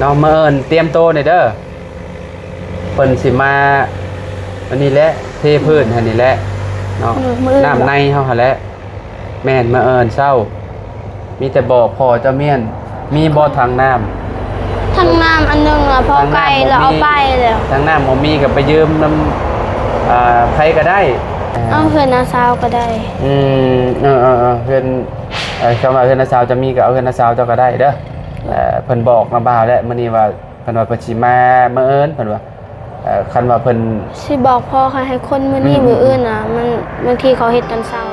ເນາະ ມື້ອື່ນຕຽມໂຕແດ່ເດີ ເພິ່ນຊິມາອັນນີ້ແຫຼະ ເທພື້ນໃຫ້ນີ້ແຫຼະເນາະ ມື້ອື່ນ ນ້ຳໃນເຮົາຫັ້ນແຫຼະ. ແມ່ນ ມື້ອື່ນເຊົ້າ ມີແຕ່ບອກພໍ່ເຈົ້າມ້ຽນ ມີບໍ່ຖັງນ້ຳ? ຖັງນ້ຳອັນໜຶ່ງລະພໍໄກ່ລະເອົາໄປແລ້ວ ຖັງນ້ຳບໍ່ມີກໍໄປຢືມນຳ ອ່າ ໃຜກໍໄດ້ ເອົາເຮືອນນ້າສາວກໍໄດ້. ອືມ ເອີໆໆ ເຮືອນ ເອີ ຄຳວ່າເຮືອນນ້າສາວຈະມີກໍເອົາເຮືອນນ້າສາວເຈົ້າກໍໄດ້ເດີ. ເອີ ເພິ່ນບອກມາບ່າວແລ້ວມື້ນີ້ວ່າ ເພິ່ນວ່າເພິ່ນຊິມາມື້ອື່ນ ເພິ່ນວ່າ ເອີ ຄັນວ່າເພິ່ນ ຊິບອກພໍ່ໃຫ້ຄົນມື້ນີ້ ອືມ ມື້ອື່ນນະ ມັນ ບາງທີເຂົາເຮັດຕອນເຊົ້າ.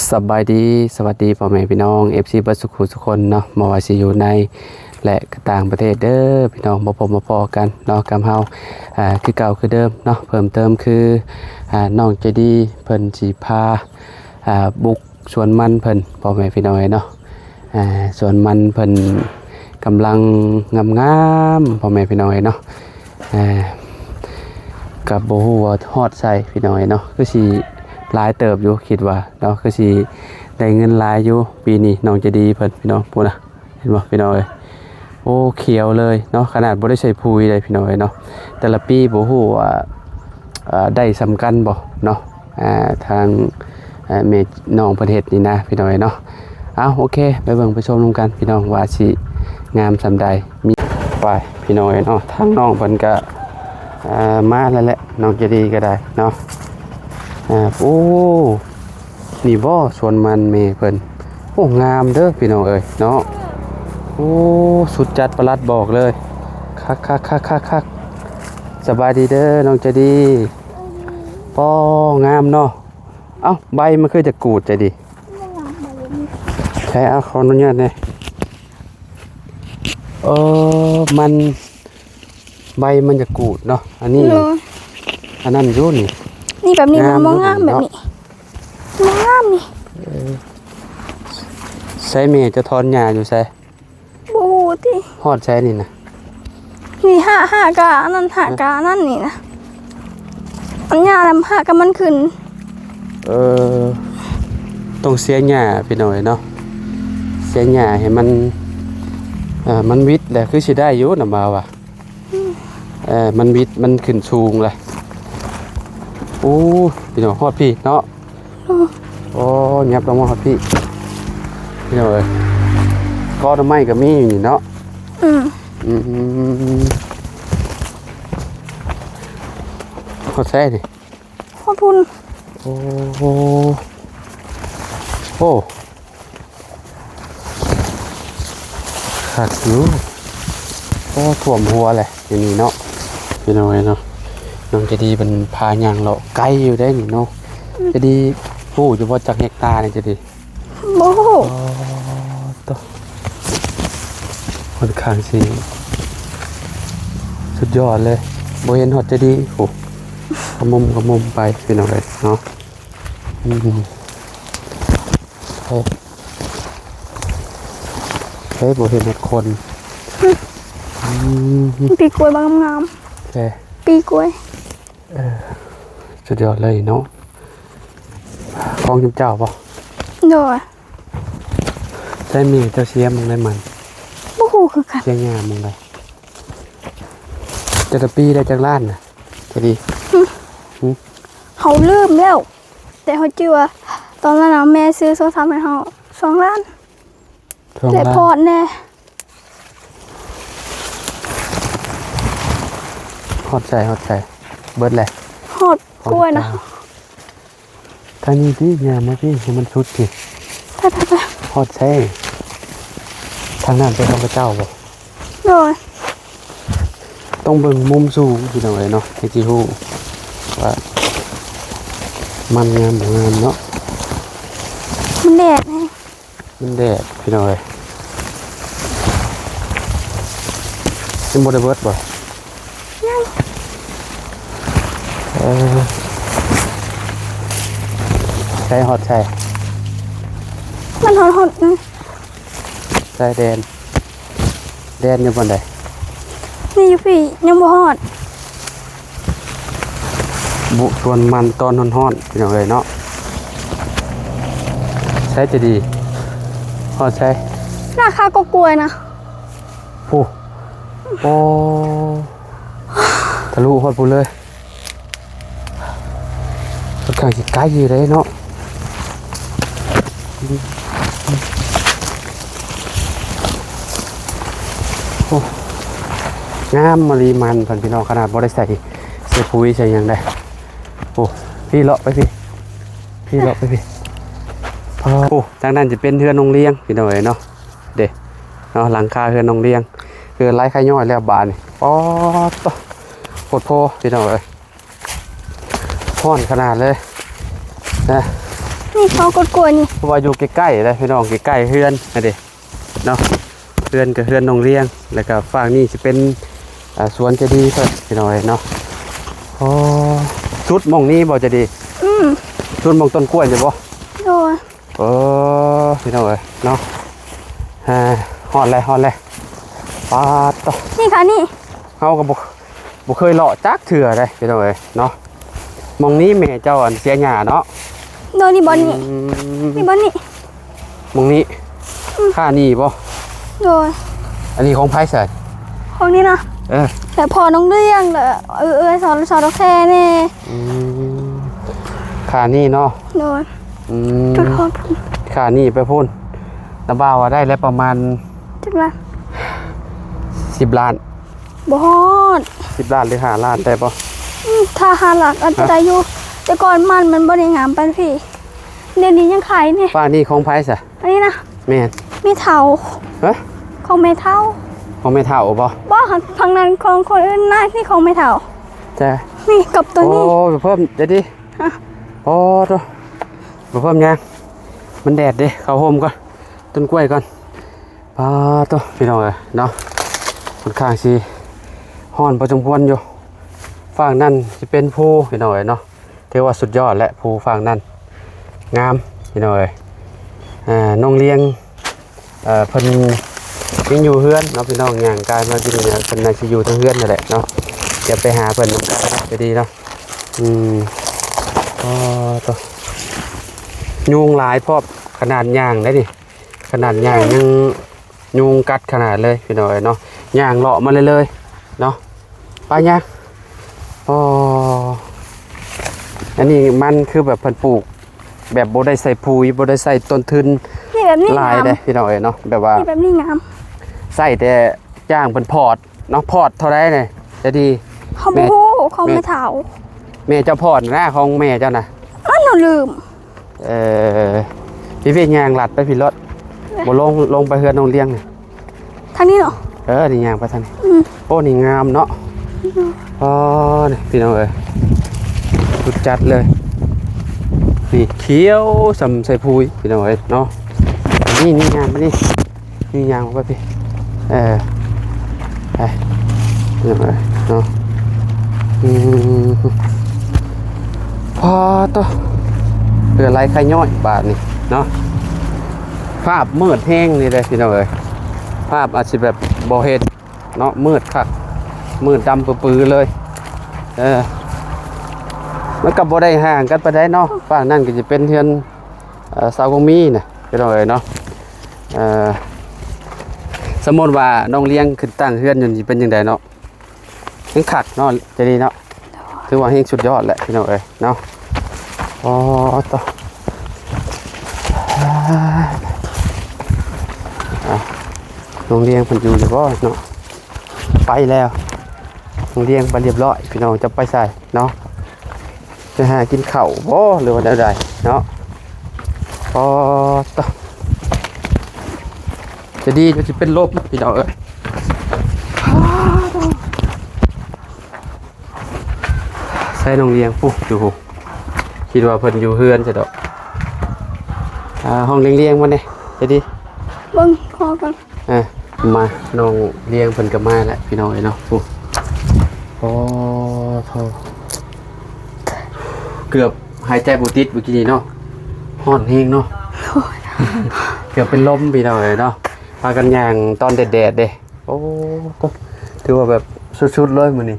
ສະບາຍດີ ສະຫວັດດີພໍ່ແມ່ພີ່ນ້ອງ ເອັຟຊີ ເບິດສຸຂູສຸຄົນເນາະ ບໍ່ວ່າຊິຢູ່ໃນ ແລະ ກະຕ່າງປະເທດເດີພີ່ນ້ອງ ມາພົບມາພໍ້ກັນເນາະກັບເຮົາ ອ່າ ຄືເກົ່າຄືເດີມເນາະ. ເພີ່ມເຕີມຄື ອ່າ ນ້ອງໃຈດີເພິ່ນຊິພາ ອ່າ ບຸກສວນມັນເພິ່ນ ພໍ່ແມ່ພີ່ນ້ອງເອີຍເນາະ. ອ່າ ສວນມັນເພິ່ນກຳລັງງາມໆ ພໍ່ແມ່ພີ່ນ້ອງເອີຍເນາະ. ອ່າ ກໍບໍ່ຮູ້ວ່າຮອດໃສພີ່ນ້ອງເອີຍເນາະ ຄືຊິຫຼາຍເຕີບຢູ່ ຄິດວ່າເນາະ ຄືຊິໄດ້ເງິນຫຼາຍຢູ່ປີນີ້ ນ້ອງໃຈດີເພິ່ນ ພີ່ນ້ອງ ພຸ້ນນະ. ເຫັນບໍ່ພີ່ນ້ອງເອີຍ ໂອ້ ຂຽວເລີຍເນາະ ຂະໜາດບໍ່ໄດ້ໃສ່ປຸຍເລີຍພີ່ນ້ອງເອີຍເນາະ. ແຕ່ລະປີບໍ່ຮູ້ວ່າ ເອີ ໄດ້ສ່ຳກັນບໍ່ເນາະ ອ່າ ທາງ ເອີ ແມ່ນ້ອງເພິ່ນເຮັດນີ້ນະພີ່ນ້ອງເອີຍເນາະ. ເອົາ ໂອເຄ ໄປເບິ່ງໄປຊົມນຳກັນພີ່ນ້ອງ ວ່າຊິງາມສ່ຳໃດ. ມີ ໄປພີ່ນ້ອງເອີຍເນາະ ທາງນ້ອງເພິ່ນກະ ເອີ ມາແລ້ວແຫຼະ ນ້ອງໃຈດີກໍໄດ້ເນາະ. ອ່າ ໂອ້ ນີ້ບໍ່ສວນມັນແມ່ເພິ່ນ ໂອ້ ງາມເດີພີ່ນ້ອງເອີຍເນາະ. ໂອ້ ສຸດຈັດປະຫຼັດບອກເລີຍ ຄັກໆໆໆ. ສະບາຍດີເດີນ້ອງໃຈດີ. ປໍ ງາມເນາະ. ເອົ້າ ໃບມັນຄືຈະກູດໃຈດີ ໃສ ເອົາ ຂໍອະນຸຍາດແດ່. ເອີ ມັນ ໃບມັນຈະກູດເນາະ ອັນນີ້ ໂດຍ ອັນນັ້ນຢູ່ນີ້ ນີ້ແບບນີ້ມັນບໍ່ງາມ ງາມຢູ່ ແບບນີ້ ເນາະ ບໍ່ງາມນີ້. ເອີ ໃສແມ່ຈະຖອນຫຍ້າຢູ່ໃສ? ບໍ່ຮູ້ຕິ ຮອດໃສນີ້ນະ? ນີ້ຫາ ຫາກະອັນນັ້ນ ຫາກະອັນນັ້ນນີ້ນະ ອັນຫຍ້ານຳ ຫາກະມັນຂຶ້ນ. ເອີ ຕ້ອງເສຍຫຍ້າພີ່ນ້ອງເອີຍເນາະ ເສຍຫຍ້າໃຫ້ມັນ ເອີ ມັນວິດແຫຼະ ຄືຊິໄດ້ຢູ່ນຳວ່າວ່າ ເອີ ມັນວິດ ມັນຂຶ້ນສູງລະ. ໂອ້ ພີ່ນ້ອງ ຮອດພີ້ເນາະ. ໂອ້ ຫຍັບລົງມາຮອດພີ້ ພີ່ນ້ອງເອີຍ ກໍໜໍ່ໄມ້ກໍມີຢູ່ນີ້ເນາະ. ອືມ ອືມ ຮອດໃສນີ້? ຮອດພຸ້ນ. ໂອ້ ໂອ້ ຄັກຢູ່. ໂອ້ ຖ້ວມຫົວແຫຼະ ຢູ່ນີ້ເນາະ ພີ່ນ້ອງເອີຍເນາະ. ນ້ອງໃຈດີເພິ່ນພາຍ່າງເລາະໄກຢູ່ເດ້ນີ້ເນາະ. ອືມ ໃຈດີຮູ້ຢູ່ບໍ່ຈັກເຮັກຕານີ້ໃຈດີ? ບໍ່ຮູ້. ອໍ ໂຕ ຂ້ອນຂ້າງຊິສຸດຍອດເລີຍ ບໍ່ເຫັນຮອດໃຈດີ. ໂອ້ ຂະມຸມຂະມຸມໄປ ພີ່ນ້ອງເອີຍເນາະ. ອືມ ເອີ ເອີ ບໍ່ເຫັນຮອດຄົນ. ອືມ ອືມ ປີກລ້ວຍບັກງາມໆ ແທ້ ປີກລ້ວຍ. ເອີ ສຸດຍອດເລີຍເນາະ. ຂອງເຈົ້າບໍ່? ໂດຍ. ໃຊ້ແມ່ເຈົ້າເສຍໝ່ອງໃດມັນ? ບໍ່ຮູ້ຄືກັນ. ເສຍຫຍ້າໝ່ອງໃດ? ແຕ່ລະປີໄດ້ຈັກລ້ານນະ? ຈະດີ ຫຶ? ຫຶ? ເຮົາລືມແລ້ວ ແຕ່ເຮົາຈື່ວ່າຕອນນັ້ນນະ ແມ່ຊື້ໂທລະສັບໃຫ້ເຮົາສອງລ້ານ. ສອງລ້ານ ແລະ ພອດແດ່. ຮອດໃສ ຮອດໃສ? ເບິດແລ້ວ. ຮອດກ້ວຍນະ. ທາງນີ້ຕິ ຍ່າງມາພີ້ ໃຫ້ມັນສຸດພີ້. ໄປ ໄປ ໄປ. ຮອດໃສ? ທາງນັ້ນເປັນຂອງເຂົາເຈົ້າບໍ່? ໂດຍ. ຕ້ອງເບິ່ງມຸມສູງ ພີ່ນ້ອງເອີຍເນາະ ໃຫ້ຊິຮູ້ວ່າມັນງາມບໍ່ງາມເນາະ. ມັນແດດແຮງ. ມັນແດດ ພີ່ນ້ອງເອີຍ. ຍັງບໍ່ໄດ້ເບິດບໍ່? ຍັງ. ເອີ ໃສ ຮອດໃສ? ມັນຮອດ ຮອດ ອືມ ຊາຍແດນ. ແດນຢູ່ບ່ອນໃດ? ນີ້ຢູ່ພີ້ ຍັງບໍ່ຮອດ. ບຸ ສວນມັນຕອນຮ້ອນໆ ພີ່ນ້ອງເອີຍເນາະ. ໃສຈະດີ? ຮອດໃສ? ນາຄາກໍກວຍນະ. ໂອ້ ໂອ້ ທະລຸຮອດພຸ້ນເລີຍ. ຂ້ອນຂ້າງຊິໄກຢູ່ເດ້ເນາະ. ໂອ້ ງາມມະລີມັນເພິ່ນ ພີ່ນ້ອງ, ຂະໜາດບໍ່ໄດ້ໃສ່ ໃສ່ປຸຍໃສ່ຫຍັງໃດ. ໂອ້ ພີ້ເລາະໄປພີ້ ພີ້ເລາະໄປພີ້. ໂອ້ ທາງນັ້ນຈະເປັນເຮືອນນ້ອງລຽງ ພີ່ນ້ອງເອີຍເນາະ. ເດ້ເນາະ ຫຼັງຄາເຮືອນນ້ອງລຽງ. ເຮືອນຫຼາຍຄາຍ້ອຍແລ້ວບາດນີ້. ປອດໂທ້ ໂພດໂພ ພີ່ນ້ອງເອີຍ. ຮ້ອນຂະໜາດເລີຍນະ. ນີ້ເຂົາກໍກວຍນີ້ ເພາະວ່າຢູ່ໃກ້ໆເດ້ພີ່ນ້ອງ, ໃກ້ໆເຮືອນຫັ້ນເດ້ເນາະ. ເຮືອນກໍເຮືອນນ້ອງລຽງ ແລ້ວກໍຟາກນີ້ຊິເປັນ ອ່າ ສວນເຈດີເພິ່ນ ພີ່ນ້ອງເອີຍເນາະ. ອໍ ສຸດໝ່ອງນີ້ບໍ່ເຈດີ? ອືມ ສຸດໝ່ອງຕົ້ນກ້ວຍນີ້ບໍ່? ໂດຍ. ເອີ ພີ່ນ້ອງເອີຍເນາະ. ຮອດແລ້ວ ຮອດແລ້ວ. ປາດໂທ້ ນີ້ຄ່ະນີ້ ເຮົາກໍບໍ່ ບໍ່ເຄີຍເລາະຈັກເທື່ອເດ້ ພີ່ນ້ອງເອີຍເນາະ. ໝ່ອງນີ້ແມ່ເຈົ້າ ອັນ ເສຍຫຍ້າເນາະ. ໂດຍ ນີ້ບ່ອນນີ້ ອືມ ນີ້ບ່ອນນີ້ ໝ່ອງນີ້. ອືມ ຄ່ານີ້ບໍ່? ໂດຍ. ອັນນີ້ຂອງໃຜໃສ? ຂອງນີ້ນະ. ເອີ ແຕ່ພໍ່ນ້ອງເລື່ອງ ແລ້ວເອື້ອຍ ສອນ ສອນແຄ່ແດ່. ອືມ ຄ່ານີ້ເນາະ. ໂດຍ. ອືມ ຈຸດຮອດ ຄ່ານີ້ໄປພຸ້ນ ນະບ່າວວ່າໄດ້ແລ້ວປະມານ ຈັກລະ ສິບລ້ານ. ບໍ່ຮອດ ສິບລ້ານ ຫຼື ຫ້າລ້ານ ໄດ້ບໍ່? ອືມ ຖ້າຫ້າຫຼັກອາດຈະໄດ້ຢູ່. ແຕ່ກ່ອນມັນ ມັນບໍ່ໄດ້ງາມປານພີ້. ດຽວນີ້ຍັງຂາຍນີ້. ຟາກນີ້ຂອງໃຜຊະ? ອັນນີ້ນະ. ແມ່ນ ແມ່ເຖົ້າ. ຮະ? ຂອງແມ່ເຖົ້າ. ຂອງແມ່ເຖົ້າບໍ່? ບໍ່ ທາງນັ້ນຂອງຄົນອື່ນນະ. ນີ້ຂອງແມ່ເຖົ້າ. ຈ້າ ນີ້ກັບໂຕນີ້. ໂອ້ ໄປເພີ່ມໄດ້ຕິ? ຮະ? ໂອ້ໂທ້ ໄປເພີ່ມຫຍັງ? ມັນແດດເດ້ ເຂົ້າຮົ່ມກ່ອນ ຕົ້ນກ້ວຍກ່ອນ. ປາດໂທ້ ພີ່ນ້ອງເອີຍເນາະ, ຂ້ອນຂ້າງຊິຮ້ອນພໍສົມຄວນຢູ່. ຟາກນັ້ນຊິເປັນພູ ພີ່ນ້ອງເອີຍເນາະ, ຖືວ່າສຸດຍອດແຫຼະ ພູຟາກນັ້ນ ງາມ ພີ່ນ້ອງເອີຍ. ອ່າ ນ້ອງລຽງ ເອີ ເພິ່ນຍັງຢູ່ເຮືອນເນາະ ພີ່ນ້ອງ, ຍ່າງກາຍມາຢູ່ນີ້ ເພິ່ນໜ້າຊິຢູ່ທາງເຮືອນນັ້ນແຫຼະເນາະ. ດຽວໄປຫາເພິ່ນນຳກັນເນາະ ຈະດີເນາະ. ອືມ ອໍໂທ້ ຍຸງຫຼາຍພ້ອມ ຂະໜາດຍ່າງໄດ້ນີ້. ຂະໜາດຍ່າງຍັງຍຸງກັດຂະໜາດເລີຍ ພີ່ນ້ອງເອີຍເນາະ. ຍ່າງເລາະມາເລື້ອຍໆເນາະ ໄປຍ່າງ. ອໍ ອັນນີ້ມັນຄືແບບເພິ່ນປູກແບບບໍ່ໄດ້ໃສ່ປຸຍ ບໍ່ໄດ້ໃສ່ຕົ້ນທຶນ ນີ້ແບບນີ້ ຫຼາຍເດ້ ງາມ ພີ່ນ້ອງເອີຍເນາະ. ແບບວ່າ ນີ້ແບບນີ້ງາມ ໃສ່ແຕ່ຈ້າງເພິ່ນພອດເນາະ. ພອດເທົ່າໃດນີ້ຈະດີ? ເຮົາບໍ່ຮູ້ ຂອງແມ່ເຖົ້າ. ແມ່ເຈົ້າພອດນະ ຂອງແມ່ເຈົ້ານະ. ອັນ ເຮົາລືມ. ເອີ ພີ່ໆ ຍ່າງລັດໄປພີ້ໂລດ ບໍ່ລົງ ລົງໄປເຮືອນນ້ອງລຽງນີ້. ທາງນີ້ເນາະ? ເອີ ນີ້ຍ່າງໄປທາງນີ້. ອືມ ໂອ້ ນີ້ງາມເນາະ. ອໍ ນີ້ພີ່ນ້ອງເອີຍ ສຸດຈັດເລີຍ. ນີ້ຂຽວສ່ຳໃສ່ປຸຍ ພີ່ນ້ອງເອີຍເນາະ. ນີ້ ນີ້ຍ່າງໄປນີ້. ນີ້ຍ່າງອອກໄປພີ້ ເອີ ໄປ ເນາະ. ອືມ ພໍໂຕ ເຫຼືອໄຫຼໄຄຍ້ອຍບາດນີ້ເນາະ. ພາບມືດແຮງນີ້ເດ້ ພີ່ນ້ອງເອີຍ, ພາບອາດຊິແບບບໍ່ເຫັນເນາະ, ມືດຄັກ ມືດດຳປືໆເລີຍ. ເອີ ມັນກໍບໍ່ໄດ້ຫ່າງກັນປານໃດເນາະ, ຝັ່ງນັ້ນກໍຈະເປັນເຮືອນ ເອີ ຊາວກອງມີນະ ພີ່ນ້ອງເອີຍເນາະ. ເອີ ສົມມຸດວ່ານ້ອງລຽງຂຶ້ນຕັ້ງເຮືອນຢູ່ນີ້ເປັນຈັ່ງໃດເນາະ? ແຮງຄັກເນາະ ຈະດີເນາະ. ຖືວ່າແຮງສຸດຍອດແຫຼະ ພີ່ນ້ອງເອີຍເນາະ. ອໍ ໂຕ ອ່າ ນ້ອງລຽງເພິ່ນຢູ່ຢູ່ບໍ່ເນາະ? ໄປແລ້ວ ນ້ອງລຽງໄປລຽບຮ້ອຍ ພີ່ນ້ອງ. ຈະໄປໃສເນາະ? ໄປຫາກິນເຂົ້າບໍ່ ຫຼືວ່າແນວໃດເນາະ? ອໍ ໂຕ ຈະດີ ຈະຊິເປັນລົມ ພີ່ນ້ອງເອີຍ. ໃສ່ນ້ອງລຽງພຸ້ນຢູ່ ຄິດວ່າເພິ່ນຢູ່ເຮືອນຊະດອກ. ອ່າ ຫ້ອງລຽງໆ ມາແດ່ ຈະດີ ເບິ່ງຂໍກ່ອນ. ອ່ະ ມາ ນ້ອງລຽງເພິ່ນກໍມາແລ້ວ ພີ່ນ້ອງເອີຍເນາະ. ໂອ້ ໂອ້ໂທ້ ເກືອບຫາຍໃຈບໍ່ຕິດເມື່ອກີ້ນີ້ເນາະ, ຮ້ອນແຮງເນາະ. ໂອ້ຍ ເກືອບເປັນລົມ ພີ່ນ້ອງເອີຍເນາະ. ພາກັນຍ່າງຕອນແດດໆເດ້ ໂອ້ ໂທ້ ຖືວ່າແບບສຸດໆເລີຍມື້ນີ້.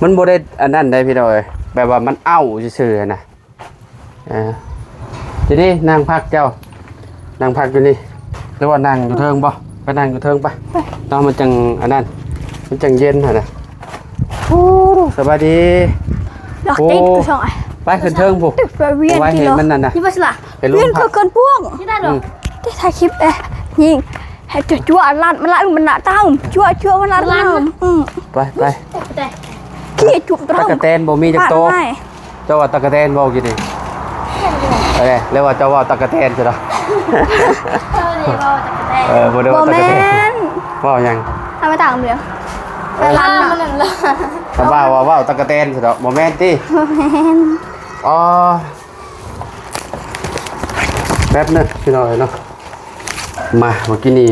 ມັນບໍ່ໄດ້ອັນນັ້ນໃດພີ່ນ້ອງເອີຍ ແບບວ່າມັນເອົ້າຊື່ໆນະ. ເອີ ເດ ນັ່ງພັກເຈົ້າ ນັ່ງພັກຢູ່ນີ້ ຫຼືວ່ານັ່ງຢູ່ເທິງບໍ່? ໄປນັ່ງຢູ່ເທິງໄປ ເນາະ ມັນຈັ່ງອັນນັ້ນ ມັນຈັ່ງເຢັນຫັ້ນນະ. ໂອ້ ສະບາຍດີ. ໂອ້ ໄປຂຶ້ນເທິງພຸ້ນ ໄປວຽນ ໄວ້ໃຫ້ມັນນັ້ນນະ ນີ້ວ່າຊິລະ ໄປລົງ ວຽນ ພັກ ເກີນພວງ ອືມ ໄດ້ຖ່າຍຄລິບເອ ຍິງ ໃຫ້ຈົວໆ ລາດມາລະ ມັນລະຕາມ ຈົວໆ ມັນລະຕາມ ອືມ ໄປ ໄປ ຂີ້ຈຸບຕະ ຕັກກະແຕນບໍ່ມີຈັກໂຕ. ເຈົ້າວ່າຕັກກະແຕນບໍ່ກິນນີ້? ເອີ ຫຼືວ່າເຈົ້າເວົ້າຕັກກະແຕນຊະດອກ? ເອີ ບໍ່ໄດ້ເວົ້າຕັກກະແຕນ ບໍ່ໄດ້ເວົ້າຕັກກະແຕນ. ບໍ່ແມ່ນ ເວົ້າຫຍັງ? ເອົາໄປຕາກເດືອງ ເອີ ລາດມັນນັ້ນລະ ເວົ້າ ເວົ້າ ເວົ້າຕັກກະແຕນຊະດອກ ບໍ່ແມ່ນຕິ? ບໍ່ແມ່ນ. ອໍ ແປັບໜຶ່ງພີ່ນ້ອງເອີຍເນາະ ມາ ມື້ກີ້ນີ້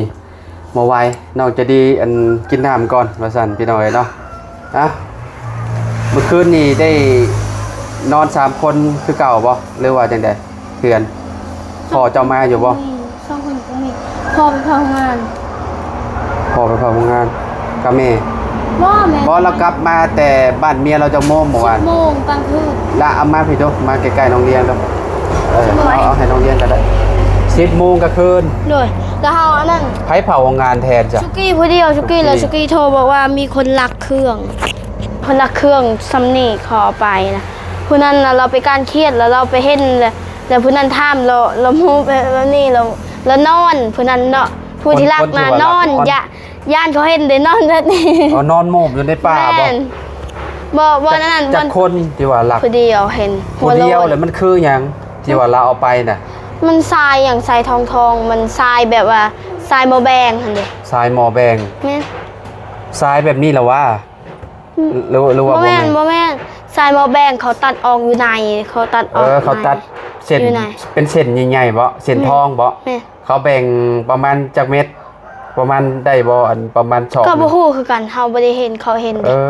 ມາໄວ ນ້ອງໃຈດີ ອັນ ກິນນ້ຳກ່ອນວ່າຊັ້ນ ພີ່ນ້ອງເອີຍເນາະ. ອະ ມື້ຄືນນີ້ໄດ້ນອນສາມຄົນຄືເກົ່າບໍ່ ຫຼືວ່າຈັ່ງໃດ? ເຮືອນ ພໍ່ເຈົ້າມາຢູ່ບໍ່? ສອງຄົນກໍມີ ພໍ່ໄປເຝົ້າໂຮງງານ ພໍ່ໄປເຝົ້າໂຮງງານກັບແມ່. ບໍ່ ແມ່ ບໍ່ ລາວກັບມາແຕ່ບ້ານເມຍລາວຈັກໂມງເມື່ອວານ? ສິບໂມງກາງຄືນ. ລະເອົາມາພີ້ດູ ມາໃກ້ໆນ້ອງລຽງດູ. ເອີ ເອົາ ເອົາໃຫ້ນ້ອງລຽງກໍໄດ້. ສິບໂມງກາງຄືນ. ໂດຍ ລະເຮົາອັນນັ້ນ ໃຜເຝົ້າໂຮງງານແທນຊະ? ສຸກີ້ຜູ້ດຽວ ສຸກີ້ ແລ້ວສຸກີ້ໂທບອກວ່າມີຄົນລັກເຄື່ອງ ຄົນລັກເຄື່ອງຊຳນີ້ ເຂົາເອົາໄປນະ. ຜູ້ນັ້ນນະ ລາວໄປການຄຽດ ແລ້ວລາວໄປເຫັນ ແລ້ວ ແລ້ວຜູ້ນັ້ນຖາມ ລາວ ລາວໂມບແບບນີ້ ລາວ ລາວນອນ ຜູ້ນັ້ນເນາະ ຜູ້ທີ່ລັກນະ ນອນ ຢ້ານ ຢ້ານເຂົາເຫັນເດ້ ນອນແບບນີ້. ອໍ ນອນໂມບຢູ່ໃນປ່າບໍ່? ແມ່ນ ບໍ່ ບໍ່ ນັ້ນ ຈັກຄົນທີ່ວ່າລັກ? ຜູ້ດຽວເຫັນ ຜູ້ດຽວ. ແລ້ວມັນຄືຫຍັງທີ່ວ່າລາວເອົາໄປນະ? ມັນຊາຍຫຍັງ ຊາຍທອງໆ ມັນຊາຍແບບວ່າຊາຍໝໍ້ແບງຫັ້ນເດ້. ຊາຍໝໍ້ແບງ. ແມ່ນ. ຊາຍແບບນີ້ລະຫວາ? ອືມ ຫຼື ຫຼືວ່າບໍ່ແມ່ນ? ບໍ່ແມ່ນ ບໍ່ແມ່ນ ຊາຍໝໍ້ແບງ ເຂົາຕັດອອກຢູ່ໃນ ເຂົາຕັດອອກ. ເອີ ເຂົາຕັດເສັ້ນ ເປັນເສັ້ນໃຫຍ່ໆບໍ່? ເສັ້ນທອງບໍ່? ແມ່ນ ເຂົາແບ່ງປະມານຈັກເມັດ? ປະມານໄດ້ບໍ່ ອັນປະມານສອກ? ກໍບໍ່ຮູ້ຄືກັນ ເຮົາບໍ່ໄດ້ເຫັນ ເຂົາເຫັນເດ້. ເອີ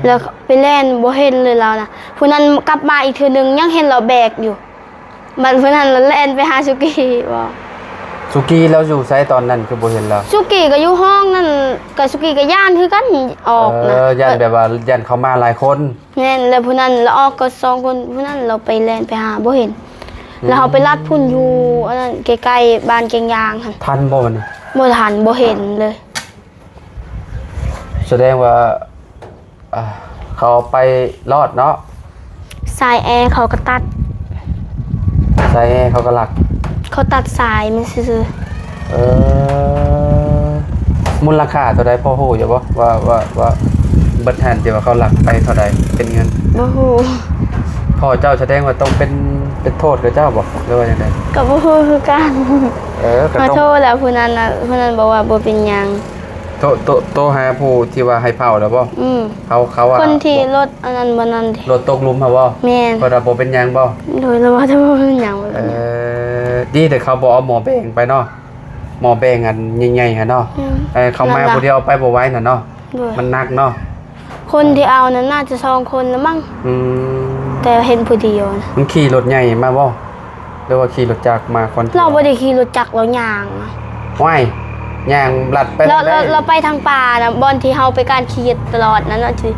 ແລ້ວໄປແລ່ນບໍ່ເຫັນເລີຍລາວນະ. ຜູ້ນັ້ນກັບມາອີກເທື່ອໜຶ່ງ ຍັງເຫັນລາວແບກຢູ່. ບັດມື້ນັ້ນລະແລ່ນໄປຫາສຸກີ້ບໍ່? ສຸກີ້ລາວຢູ່ໃສຕອນນັ້ນ ຄືບໍ່ເຫັນລາວ? ສຸກີ້ກໍຢູ່ຫ້ອງນັ້ນ ກໍສຸກີ້ກໍຢ້ານຄືກັນ ອອກນະ. ເອີ ຢ້ານແບບວ່າຢ້ານເຂົາມາຫຼາຍຄົນ. ແມ່ນ ແລ້ວຜູ້ນັ້ນລະອອກກໍສອງຄົນ ຜູ້ນັ້ນລາວໄປແລ່ນໄປຫາບໍ່ເຫັນ. ອືມ ແລ້ວເຮົາໄປລັດພຸ້ນຢູ່ອັນນັ້ນ ໃກ້ໆບ້ານແກ້ງຢາງຫັ້ນ. ທັນບໍ່ບັດນີ້? ບໍ່ທັນ ບໍ່ເຫັນເລີຍ. ສະແດງວ່າ ອ່າ ເຂົາໄປລອດເນາະ. ສາຍແອເຂົາກໍຕັດ. ສາຍແອເຂົາກໍລັກ. ເຂົາຕັດສາຍມັນຊື່ໆ. ເອີ ມູນລະຄ່າເທົ່າໃດ ພໍຮູ້ຢູ່ບໍ່ ວ່າ ວ່າ ວ່າເບິດຫັ້ນທີ່ວ່າເຂົາລັກໄປເທົ່າໃດເປັນເງິນ? ບໍ່ຮູ້. ພໍ່ເຈົ້າສະແດງວ່າຕ້ອງເປັນ ເປັນໂທດກັບເຈົ້າບໍ່ ຫຼືວ່າຈັ່ງໃດ? ກໍບໍ່ຮູ້ຄືກັນ. ເອີ ກໍຕ້ອງ ຂໍໂທດແລ້ວ ຜູ້ນັ້ນນະ ຜູ້ນັ້ນບອກວ່າບໍ່ເປັນຫຍັງ. ໂຕ ໂຕ ໂຕຫາຜູ້ທີ່ວ່າໃຫ້ເຝົ້າແລ້ວບໍ່? ອືມ ເຂົາ ເຂົາວ່າ ຄົນທີ່ລົດອັນນັ້ນບໍ່ນັ້ນເດ ລົດຕົກຫຼຸມຫັ້ນບໍ່? ແມ່ນ. ເພິ່ນວ່າບໍ່ເປັນຫຍັງບໍ່? ໂດຍ ລາວວ່າແຕ່ບໍ່ເປັນຫຍັງ. ເອີ ດີແຕ່ເຂົາບໍ່ເອົາໝໍ້ແບງໄປເນາະ ໝໍ້ແບງອັນໃຫຍ່ໆຫັ້ນເນາະ. ອືມ ເອີ ເຂົາມາຜູ້ດຽວໄປບໍ່ໄຫວຫັ້ນເນາະ. ໂດຍ ມັນໜັກເນາະ. ຄົນທີ່ເອົານັ້ນໜ້າຈະສອງຄົນລະມັ້ງ. ອືມ ແຕ່ເຫັນຜູ້ດຽວນະ. ມັນຂີ່ລົດໃຫຍ່ມາບໍ່ ຫຼືວ່າຂີ່ລົດຈັກມາ? ລາວບໍ່ໄດ້ຂີ່ລົດຈັກ ລາວຍ່າງ. ໂອ້ຍ ຍ່າງລັດໄປ. ລາວ ລາວໄປທາງປ່ານະ ບ່ອນທີ່ເຮົາໄປການຂີ່ຕະຫຼອດນັ້ນນະ ທີ່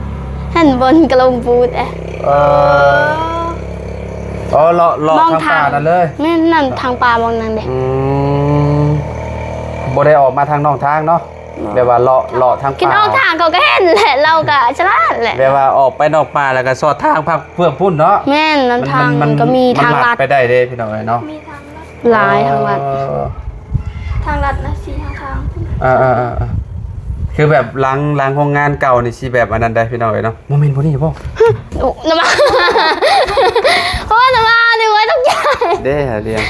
ຫັ້ນ ບ່ອນກະລົງປູດ. ເອີ ອໍ ເລາະ ເລາະທາງປ່ານັ້ນເລີຍ. ແມ່ນ ນັ້ນທາງປ່າບ່ອນນັ້ນເດ້. ອືມ ບໍ່ໄດ້ອອກມາທາງນອກທາງເນາະ. ແບບວ່າເລາະ ເລາະທາງປ່າ ເຂົາກໍເຫັນແຫຼະ ລາວກໍສະຫຼາດແຫຼະ. ແບບວ່າອອກໄປນອກປ່າແລ້ວກໍສອດທາງພັກເພື່ອພຸ້ນເນາະ. ແມ່ນ ມັນ ມັນ ທາງມັນກໍມີທາງລັດ ມັນໄປໄດ້ເດ້ພີ່ນ້ອງເອີຍເນາະ. ມີທາງລັດ ຫຼາຍທາງລັດ. ເອີ ທາງລັດນະ ສີ່ຫ້າທາງ. ເອີໆໆໆ ຄືແບບຫຼັງ ຫຼັງໂຮງງານເກົ່ານີ້ຊິແບບອັນນັ້ນໄດ໋ພີ່ນ້ອງເອີຍເນາະ. ບໍ່ແມ່ນບໍ່ນີ້ບໍ່? ໂອ້ ນ້ຳມາ ໂອ້ ນ້ຳມາ ໜຶ່ງໄວ້ຕົກໃຈເດ້ ຫາລຽງ.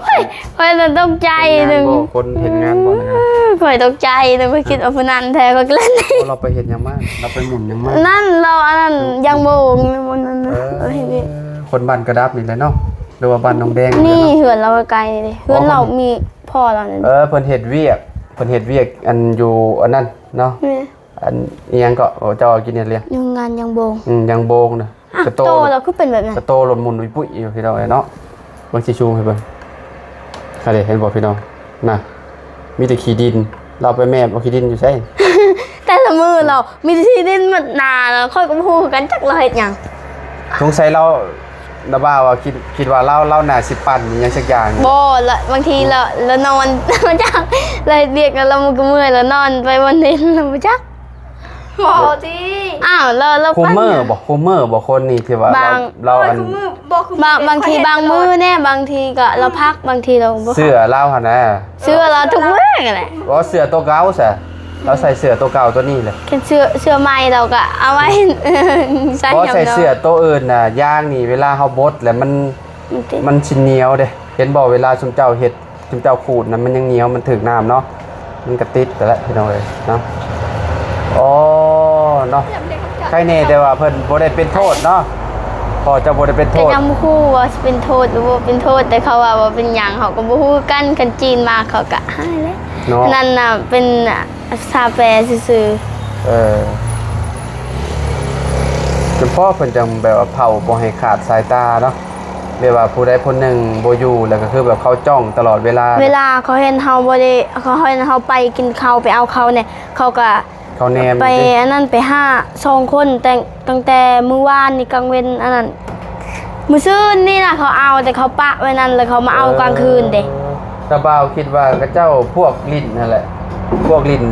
ໂອ້ຍ ຂ້ອຍລະຕົກໃຈໜຶ່ງ. ຄົນເຮັດງານບໍ່ນະ? ຂ້ອຍຕົກໃຈໜຶ່ງ ຂ້ອຍຄິດວ່າຜູ້ນັ້ນແທ້ ຂ້ອຍກໍເລີຍ. ໂອ້ ລາວໄປເຮັດຫຍັງມາ? ລາວໄປໝຸນຫຍັງມາ? ນັ້ນລາວອັນນັ້ນ ເອີ ຢາງໂບງຢູ່ບ່ອນນັ້ນ. ເອີ ຄົນບ້ານກະດັບນີ້ແຫຼະເນາະ ຫຼືວ່າບ້ານໜອງແດງນີ້. ເຮືອນລາວໃກ້ໆເດ້ ເຮືອນລາວມີພໍ່ລາວນັ້ນ. ເອີ ເພິ່ນເຮັດວຽກ ເພິ່ນເຮັດວຽກອັນຢູ່ອັນນັ້ນເນາະ. ແມ່ນ. ອັນອີ່ຫຍັງເກາະ ເຈົ້າເອົາກິນເຮັດລ້ຽງ? ໂຮງງານຢາງໂບງ. ອືມ ຢາງໂບງນະ. ກະໂຕລະຄືເປັນແບບນັ້ນ ກະໂຕລົດໝຸນປຸ້ຍໆຢູ່ພີ່ນ້ອງເອີຍເນາະ. ເບິ່ງຊິຊູມໃຫ້ເບິ່ງ. ຫັ້ນເດ ເຫັນບໍ່ພີ່ນ້ອງນະ ມີແຕ່ຂີ້ດິນ. ລາວໄປແມບເອົາຂີ້ດິນຢູ່ໃສ? ແຕ່ລະມື້ລາວມີແຕ່ຂີ້ດິນໝົດໜ້າລາວ ຂ້ອຍກໍບໍ່ຮູ້ຄືກັນ ຈັກລາວເຮັດຫຍັງ. ສົງໄສລາວ ລາວວ່າ ວ່າຄິດ ຄິດວ່າລາວ ລາວໜ້າຊິປັ່ນອີ່ຫຍັງສັກຢ່າງ. ບໍ່ລະ ບາງທີລາວ ລາວນອນ ບໍ່ຈັກ ລາວເຮັດວຽກແລ້ວລາວກໍເມື່ອຍ ລາວນອນໄປບ່ອນເຫັນ ລາວບໍ່ຈັກ. ບໍ່ຕິ ອ້າວ ລາວ ລາວ ຄູ່ມື້ບໍ່? ຄູ່ມື້ບໍ່? ຄົນນີ້ທີ່ວ່າ ບາງ ລາວ ລາວ ໂອ້ຍ ອັນ ຄູ່ມື້ບໍ່? ບາງ ບາງທີບາງມື້ແດ່ ບາງທີກໍລາວພັກ ບາງທີລາວບໍ່ພັກ. ເຊື່ອລາວຫັ້ນນະ ເຊື່ອລາວທຸກມື້ຫັ້ນແຫຼະ. ບໍ່ ເສື້ອໂຕເກົ່າຊະ ລາວໃສ່ເສື້ອໂຕເກົ່າໂຕນີ້ແຫຼະ. ຄັນເສື້ອ ເສື້ອໃໝ່ລາວກໍເອົາໄວ້ໃສ່. ບໍ່ ໃສ່ເສື້ອໂຕອື່ນນະ ຢາງນີ້ເວລາເຮົາບົດແລ້ວມັນ ມັນຕິ ມັນຊິໜຽວເດ້. ເຫັນບໍ່ ເວລາຊຸມເຈົ້າເຮັດ ຊຸມເຈົ້າຂູດນະ ມັນຍັງໜຽວ ມັນຖືກນ້ຳເນາະ ມັນກະຕິດແຫຼະພີ່ນ້ອງເອີຍເນາະ. ອໍ ເນາະ ໄຄແນ່ແຕ່ວ່າເພິ່ນບໍ່ໄດ້ເປັນໂທດເນາະ ພໍ່ເຈົ້າບໍ່ໄດ້ເປັນໂທດ. ກໍຍັງບໍ່ຮູ້ວ່າຊິເປັນໂທດຫຼືບໍ່ເປັນໂທດ ແຕ່ເຂົາວ່າບໍ່ເປັນຫຍັງ ເຮົາກໍບໍ່ຮູ້ຄືກັນ. ຄັນຈີນມາເຂົາກະໃຫ້ແຫຼະເນາະ. ນັ້ນນະເປັນ ສາແປຊື່ໆ. ເອີ ຈຳເພາະເພິ່ນຈັ່ງແບບວ່າເຝົ້າບໍ່ໃຫ້ຂາດສາຍຕາເນາະ ແບບວ່າຜູ້ໃດຜູ້ໜຶ່ງບໍ່ຢູ່ ແລ້ວກໍຄືແບບເຂົາຈ້ອງຕະຫຼອດເວລາ. ເວລາເຂົາເຫັນເຮົາບໍ່ໄດ້ ເຂົາເຫັນເຮົາໄປກິນເຂົ້າ ໄປເອົາເຂົ້າແດ່ ເຂົາກໍ ເຂົາແນມ ໄປ ຢູ່ຕິ ອັນນັ້ນ ໄປຫາສອງຄົນ ແຕ່ງ ຕັ້ງແຕ່ມື້ວານນີ້ກາງເວັນ ອັນນັ້ນ ມື້ຊືນນີ້ນະ ເຂົາເອົາ ແຕ່ເຂົາປະໄວ້ນັ້ນ ແລ້ວເຂົາມາເອົາກາງຄືນເດ້. ເອີ ຕາບ່າວຄິດວ່າເຂົາເຈົ້າພວກຫຼິ້ນຫັ້ນແຫຼະ ພວກຫຼິ້ນ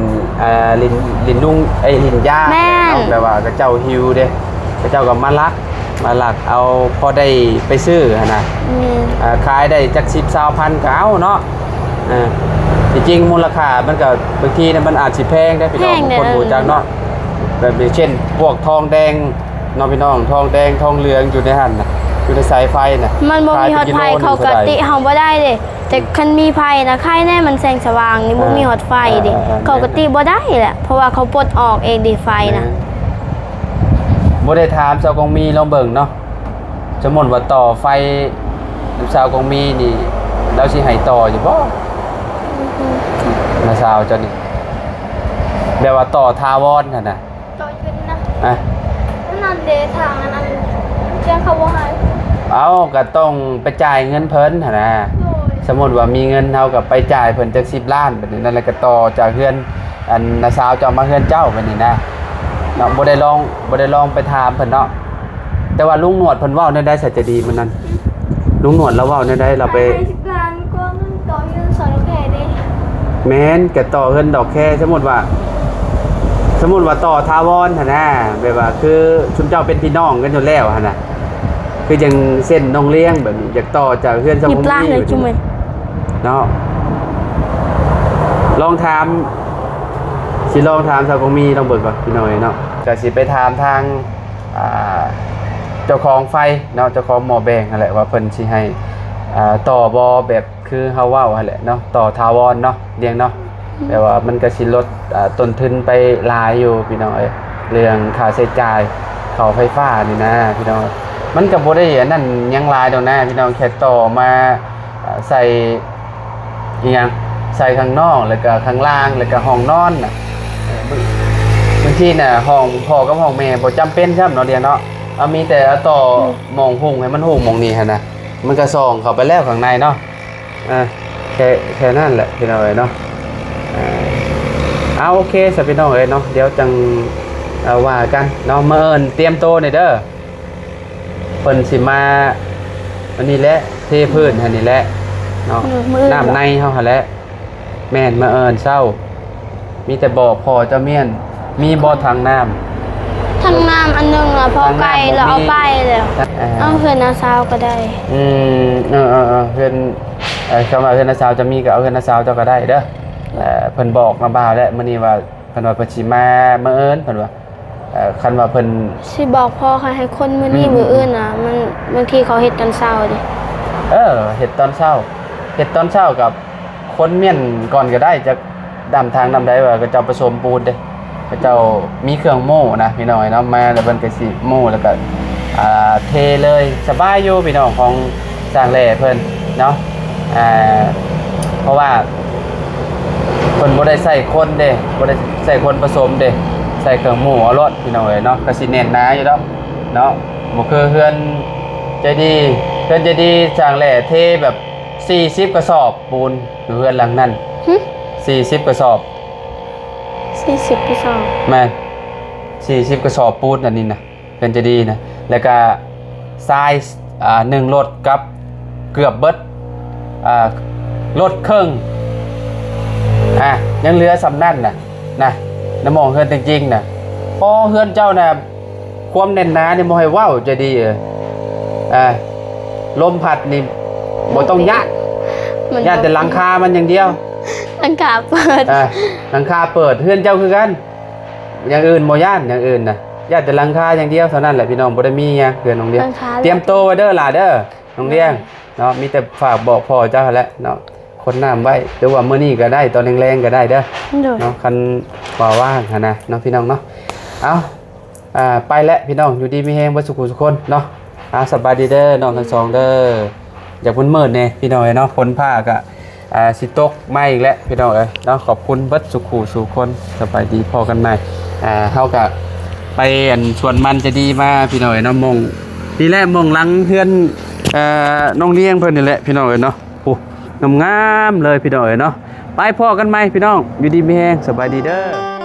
ອ່າ ຫຼິ້ນ ຫຼິ້ນນຸ່ງ ເອີຍ ຫຼິ້ນຢາ. ແມ່ນ ແບບວ່າເຂົາເຈົ້າຫິວເດ້ ເຂົາເຈົ້າກໍມາລັກ ມາລັກເອົາພໍໄດ້ໄປຊື້ຫັ້ນນະ. ແມ່ນ ອ່າ ຂາຍໄດ້ຈັກສິບ ຊາວພັນກໍເອົາເນາະ. ເອີ ທີ່ຈິງມູນລະຄ່າມັນກໍບາງທີນະ ມັນອາດຊິແພງເດ້ພີ່ນ້ອງ ແພງເດ້ ບາງຄົນບໍ່ຮູ້ຈັກເນາະ. ແບບຢ່າງເຊັ່ນ ພວກທອງແດງ ເນາະພີ່ນ້ອງ ທອງແດງທອງເຫຼືອງຢູ່ໃນຫັ້ນນະ ຢູ່ໃນສາຍໄຟນະ ມັນບໍ່ມີຮອດໄຟ ຂາຍເປັນກິໂລ ເຂົາກໍຕິເຮົາບໍ່ໄດ້ເດ້. ອືມ ແຕ່ຄັນມີໄຟນະ ໄຄແນ່ ມັນແສງສະຫວ່າງນີ້ ອ່າ ບໍ່ມີຮອດໄຟເດ້. ອ່າ ອ່າ ເຂົາກໍຕິບໍ່ໄດ້ແຫຼະ ເພາະວ່າເຂົາປົດອອກເອງເດ້ໄຟນະ. ແມ່ນ ບໍ່ໄດ້ຖາມສາວກອງມີລອງເບິ່ງເນາະ ສົມມຸດວ່າຕໍ່ໄຟນຳສາວກອງມີນີ້ ລາວຊິໃຫ້ຕໍ່ຢູ່ບໍ່? ອືມ ນ້າສາວເຈົ້ານີ້ ແບບວ່າຕໍ່ຖາວອນຫັ້ນນະ. ຕໍ່ຢູ່ນີ້ນະ ອະ ອັນນັ້ນເດ ທາງອັນນັ້ນ ແຈ້ງເຂົາບໍ່ໃຫ້. ເອົ້າ ກໍຕ້ອງໄປຈ່າຍເງິນເພິ່ນຫັ້ນນະ. ໂດຍ ສົມມຸດວ່າມີເງິນ ເຮົາກໍໄປຈ່າຍເພິ່ນຈັກສິບລ້ານ ບາດນີ້ນັ້ນແຫຼະ ກໍຕໍ່ຈາກເຮືອນ ອັນ ນ້າສາວເຈົ້າມາເຮືອນເຈົ້າ ບາດນີ້ນະເນາະ. ບໍ່ໄດ້ລອງ ບໍ່ໄດ້ລອງໄປຖາມເພິ່ນເນາະ. ແຕ່ວ່າລຸງໜວດເພິ່ນເວົ້າແນວໃດ ສະໃຈດີມື້ນັ້ນ? ລຸງໜວດລາວເວົ້າແນວໃດ? ລາວໄປ ໃຫ້ສິບລ້ານກວ່າ ມັນຕໍ່ເຮືອນສອງດອກແຄເດ້. ແມ່ນ ກະຕໍ່ເຮືອນດອກແຄ. ສົມມຸດວ່າ ສົມມຸດວ່າຕໍ່ຖາວອນຫັ້ນນະ ແບບວ່າຄືຊຸມເຈົ້າເປັນພີ່ນ້ອງກັນຢູ່ແລ້ວຫັ້ນນະ ຄືຈັ່ງເຊັ່ນນ້ອງລ້ຽງແບບນີ້ ຢາກຕໍ່ຈາກເຮືອນສາວກອງມີເນາະ. ລອງຖາມ ຊິລອງຖາມສາວກອງມີລອງເບິ່ງກ່ອນ ພີ່ນ້ອງເອີຍເນາະ. ກະຊິໄປຖາມທາງ ອ່າ ເຈົ້າຂອງໄຟເນາະ ເຈົ້າຂອງໝໍ້ແບງຫັ້ນແຫຼະ ວ່າເພິ່ນຊິໃຫ້ ອ່າ ຕໍ່ບໍ່ ແບບຄືເຮົາເວົ້າຫັ້ນແຫຼະເນາະ ຕໍ່ຖາວອນເນາະ ລ້ຽງເນາະ. ແຕ່ວ່າມັນກໍຊິລົດ ອ່າ ຕົ້ນທຶນໄປຫຼາຍຢູ່ພີ່ນ້ອງເອີຍ ເລື່ອງຄ່າໃຊ້ຈ່າຍເຂົ້າໄຟຟ້ານີ້ນະພີ່ນ້ອງ. ມັນກໍບໍ່ໄດ້ອັນນັ້ນຫຍັງຫຼາຍດອກນະພີ່ນ້ອງ ແຄ່ຕໍ່ມາ ອ່າ ໃສ່ ອີ່ຫຍັງ ໃສ່ຂ້າງນອກ ແລ້ວກໍຂ້າງລ່າງ ແລ້ວກໍຫ້ອງນອນນະ. ບາງ ບາງທີນະ ຫ້ອງພໍ່ກັບຫ້ອງແມ່ບໍ່ຈຳເປັນຊ້ຳເນາະ ດຽວເນາະ. ເອົາ ມີແຕ່ເອົາຕໍ່ ອືມ ໝ່ອງຫຸ້ງໃຫ້ມັນຫຸ້ງໝ່ອງນີ້ຫັ້ນນະ ມັນກໍສ່ອງເຂົ້າໄປແລ້ວຂ້າງໃນເນາະ. ອ່າ ແຄ່ ແຄ່ນັ້ນແຫຼະພີ່ນ້ອງເອີຍເນາະ. ອ່າ ເອົາ ໂອເຄຊະພີ່ນ້ອງເອີຍເນາະ ດຽວຈັ່ງ ເອົາ ວ່າກັນເນາະ. ມື້ອື່ນຕຽມໂຕແດ່ເດີ. ເພິ່ນຊິມາອັນນີ້ແຫຼະ ເທພື້ນຫັ້ນນີ້ແຫຼະເນາະ ມື້ ມື້ອື່ນ ນ້ຳໃນເຮົາຫັ້ນແຫຼະ. ແມ່ນ ມື້ອື່ນເຊົ້າ ມີແຕ່ບອກພໍ່ເຈົ້າມ້ຽນ ມີບໍ່ຖັງນ້ຳ? ຖັງນ້ຳອັນໜຶ່ງລະພໍໄກລະເອົາໄປແລ້ວ. ເອີ ເອົາເຮືອນນ້າສາວກໍໄດ້. ອືມ ເອີໆໆ ເຮືອນ ເອີ ຄຳວ່າເຮືອນນ້າສາວຈະມີກໍເອົາເຮືອນນ້າສາວເຈົ້າກໍໄດ້ເດີ. ເອີ ເພິ່ນບອກນຳບ່າວແລ້ວມື້ນີ້ວ່າ ເພິ່ນວ່າເພິ່ນຊິມາມື້ອື່ນ ເພິ່ນວ່າ ເອີ ຄັນວ່າເພິ່ນ ຊິບອກພໍ່ໃຫ້ຄົນມື້ນີ້ ອືມ ມື້ອື່ນນະ ມັນ ບາງທີເຂົາເຮັດຕອນເຊົ້າເດ້. ເອີ ເຮັດຕອນເຊົ້າ ເຮັດຕອນເຊົ້າກັບຄົນມ້ຽນກ່ອນກໍໄດ້ ຈັກດ້າມທາງດ້າມໃດ ວ່າເຂົາເຈົ້າປະສົມປູນເດ້ ເຂົາເຈົ້າມີເຄື່ອງໂມ້ນະ ພີ່ນ້ອງເອີຍເນາະ. ມາແລ້ວເພິ່ນກໍຊິໂມ້ ແລ້ວກໍ ອ່າ ເທເລີຍ ສະບາຍຢູ່ພີ່ນ້ອງ ຂອງຊ່າງແຫຼເພິ່ນເນາະ. ອ່າ ເພາະວ່າ ເພິ່ນບໍ່ໄດ້ໃຊ້ຄົນເດ້ ບໍ່ໄດ້ໃຊ້ຄົນປະສົມເດ້ ໃຊ້ເຄື່ອງໂມ້ເອົາໂລດພີ່ນ້ອງເອີຍເນາະ. ກໍຊິແໜ້ນໜາຢູ່ດອກເນາະ ບໍ່ຄືເຮືອນໃຈດີ. ເຮືອນໃຈດີຊ່າງແຫຼເທແບບສີ່ສິບກະສອບປູນ ຢູ່ເຮືອນຫຼັງນັ້ນ ຫຶ ສີ່ສິບກະສອບ. ສີ່ສິບກະສອບ ແມ່ນ ສີ່ສິບກະສອບປູນອັນນີ້ນະ ເຮືອນເຈດີນະ ແລ້ວກະຊາຍ ອ່າ ໜຶ່ງລົດກັບເກືອບເບິດ ອ່າ ລົດເຄິ່ງ ອ່າ ຍັງເຫຼືອສ່ຳນັ້ນນະ ນະ ໃນໝ່ອງເຮືອນຈິງໆນະ. ໂອ້ ເຮືອນເຈົ້ານະ ຄວາມແໜ້ນໜານີ້ບໍ່ໃຫ້ເວົ້າ ເຈດີເອີຍ ອ່າ ລົມພັດນີ້ບໍ່ຕ້ອງຢ້ານ ມັນ ຢ້ານແຕ່ຫຼັງຄາມັນຢ່າງດຽວ ຫຼັງຄາເປີດ ອ່າ ຫຼັງຄາເປີດ. ເຮືອນເຈົ້າຄືກັນ ຢ່າງອື່ນບໍ່ຢ້ານ ຢ່າງອື່ນນະ ຢ້ານແຕ່ຫຼັງຄາຢ່າງດຽວເທົ່ານັ້ນແຫຼະພີ່ນ້ອງ. ບໍ່ໄດ້ມີຫຍັງ ເຮືອນນ້ອງລຽງ ຕຽມໂຕໄວ້ເດີຫຼ້າເດີ ນ້ອງລຽງ ເນາະ. ມີແຕ່ຝາກບອກພໍ່ເຈົ້າຫັ້ນແຫຼະເນາະ ຄົນນ້ຳໄວ້ ຫຼືວ່າມື້ນີ້ກໍໄດ້ ຕອນແລງໆກໍໄດ້ເດີ ໂດຍ ເນາະ ຄັນວ່າວ່າງຫັ້ນນະເນາະ ພີ່ນ້ອງເນາະ. ເອົ້າ ອ່າ ໄປແລ້ວພີ່ນ້ອງ ຢູ່ດີມີແຮງເບິດສູ່ຜູ້ສູ່ຄົນເນາະ. ອ່າ ສະບາຍດີເດີນ້ອງທັງສອງເດີ. ຢາກມືດໆແດ່ພີ່ນ້ອງເອີຍເນາະ ຝົນຟ້າກະ ອ່າ ຊິຕົກມາອີກແລ້ວພີ່ນ້ອງເອີຍເນາະ. ຂອບຄຸນເບິດສູ່ຜູ້ສູ່ຄົນ ສະບາຍດີ ພໍ້ກັນໃໝ່. ອ່າ ເຮົາກະໄປອັນສວນມັນຈະດີມາພີ່ນ້ອງເອີຍເນາະ ໝ່ອງນີ້ແຫຼະ ໝ່ອງຫຼັງເຮືອນ ເອີ ນ້ອງລຽງເພິ່ນນີ້ແຫຼະພີ່ນ້ອງເອີຍເນາະ. ໂອ້ ງາມໆເລີຍພີ່ນ້ອງເອີຍເນາະ. ໄປພໍ້ກັນໃໝ່ພີ່ນ້ອງ ຢູ່ດີມີແຮງ ສະບາຍດີເດີ.